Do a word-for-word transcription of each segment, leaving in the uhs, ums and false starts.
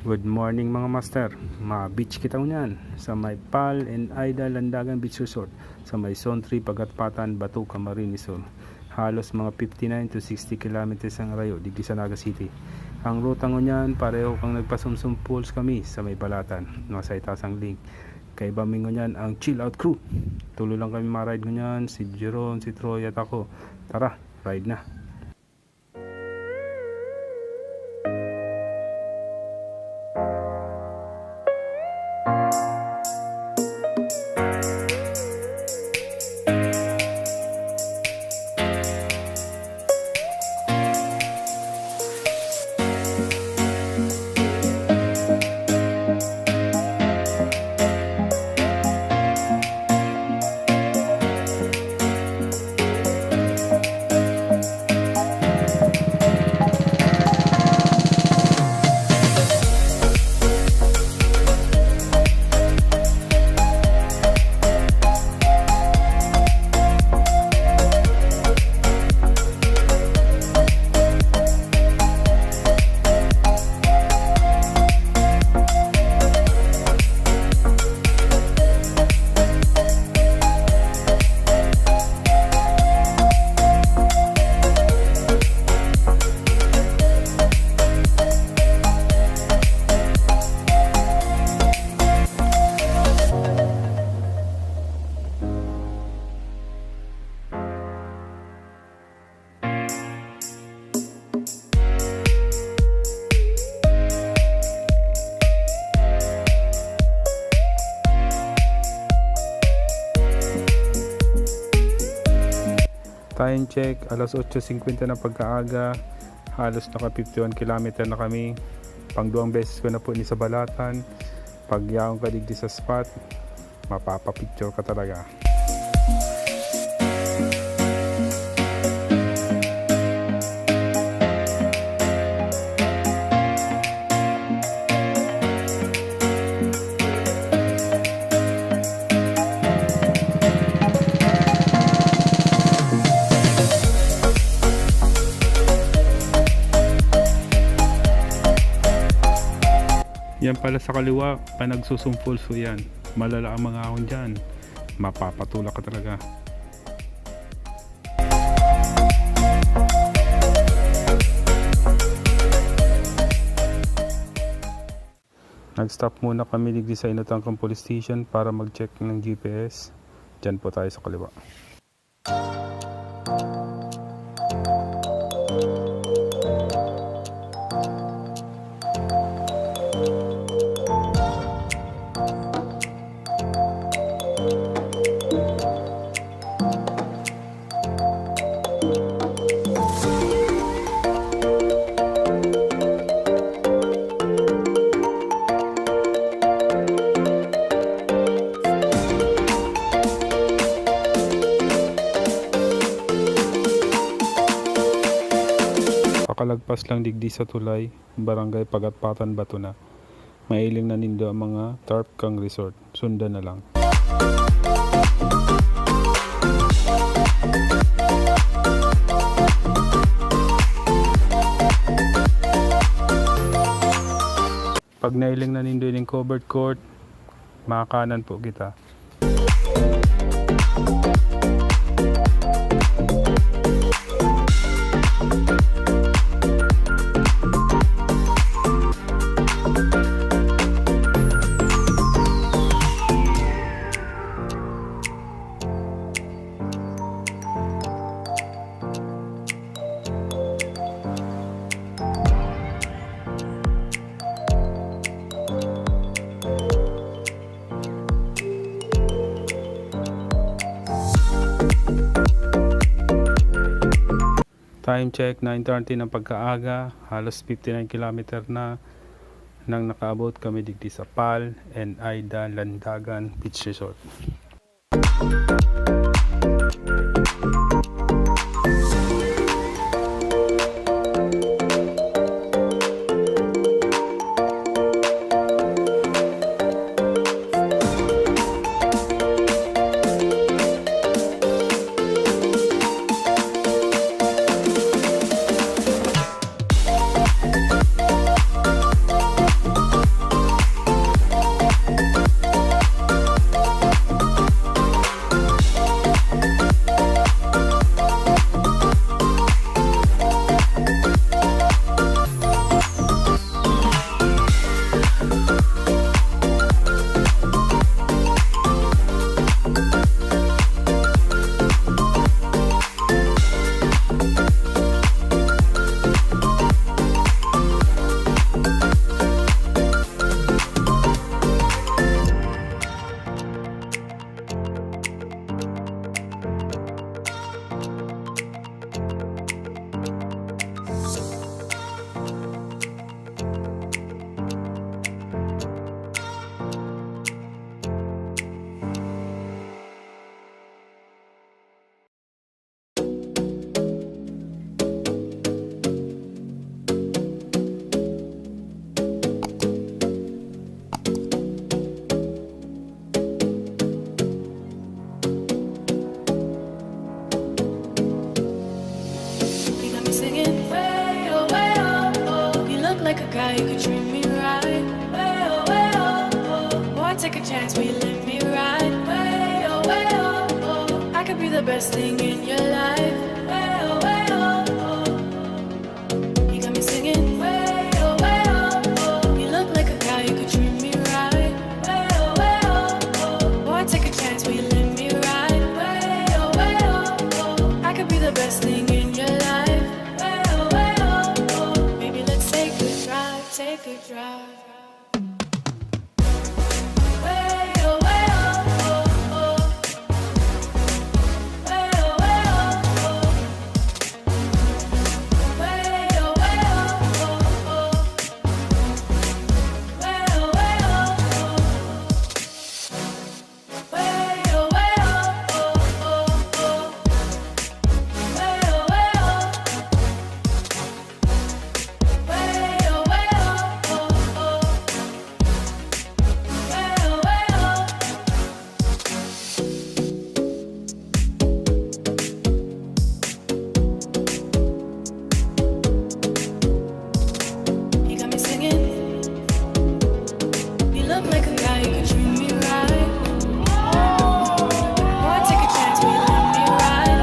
Good morning, mga master. Ma-beach kita ngunyan sa may Pal and Aida Landagan Beach Resort sa may Zone three, Pagatpatan, Bato, Camarines Sur. Halos mga fifty-nine to sixty kilometers ang rayo digdi sa Naga City. Ang ruta ngunyan, pareho kang nagpa-Sumsum Falls kami sa may Balatan. Nasa itaas ang link. Kaiba mi ngunyan ang Chill Out Crew. Tulo lang kami ma-ride ngunyan, si Jerome, si Troy at ako. Tara, ride na. Time check, alas otso singkwenta na pagkaaga. Halos naka fifty-one kilometer na kami. Pangduwang beses ko na po ni sa Balatan. Pag yaon ka digdi sa spot, mapapapicture ka talaga. Yan pala sa kaliwa, Panagsusum Falls po yan. Malala ang mga ahon dyan. Mapapatulak ka talaga. Nag-stop muna kami digdi sa Inotangkang Police Station para mag-check ng G P S. Diyan po tayo sa kaliwa. Pakalagpas lang digdi sa tulay, Barangay Pagatpatan, Bato na. Mailing na nindo ang mga tarp kang resort. Sundan na lang. Pag nailing na nindo ning covered court, makakanan po kita. Time check, nine thirty ng pagkaaga, halos fifty-nine kilometer na nang nakaabot kami digdi sa Pal and Aida Landagan Beach Resort. You could treat me right. Way, oh, way, oh, oh. Boy, take a chance, will you let me ride? Way, oh, way, oh, oh. I could be the best thing in your life. Way, oh, way, oh, oh. You got me singing. Way, oh, way, oh, oh. You look like a guy who could treat me right. Way, oh, way, oh, oh. Boy, take a chance, will you let me ride? Way, oh, way, oh, oh. I could be the best thing in your life. Way, oh, way, oh, oh. Baby, let's take a drive, take a drive. Way, oh, way, oh, oh, oh. Way, oh, way, oh, oh. Way, oh, way, oh, oh, oh. Way, oh, way, oh, oh. You got me singing. You look like a guy who could treat me right. Boy, take a chance, will you let me ride?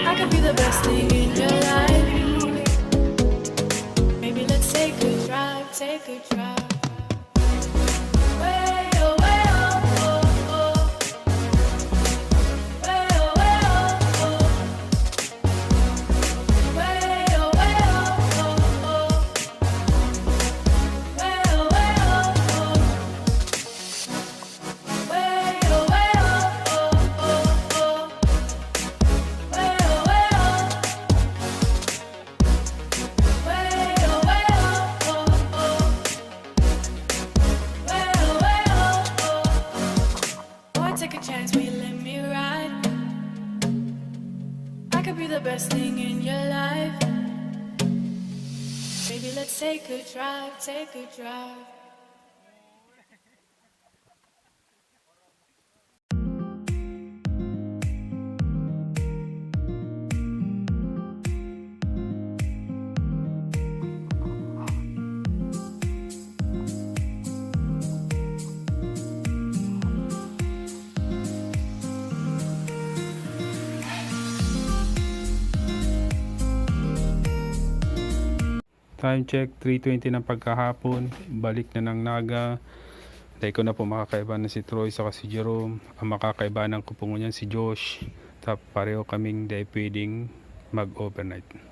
I could be the best thing in your life. Maybe let's take a drive, take a drive. Way, oh, way, oh, oh, oh. Way, oh, way, oh, oh. Way, oh, way, oh, oh, oh. Way, oh, way, oh, oh. Way, oh, way, oh, oh, oh, oh. Way, oh, way, oh. Way, oh, way, oh, oh, oh. Way, oh, way, oh, oh, oh. Boy, take a chance, will you let me ride? I could be the best thing in your life. Baby, let's take a drive, take a drive. Time check, three twenty ng pagkahapon, balik na ng Naga. Dai ko na po makakaibanan si Troy saka si Jerome. Ang makakaibanan ko po ngunyan si Josh. Ta-, pareho kaming dai pwedeng mag-overnight.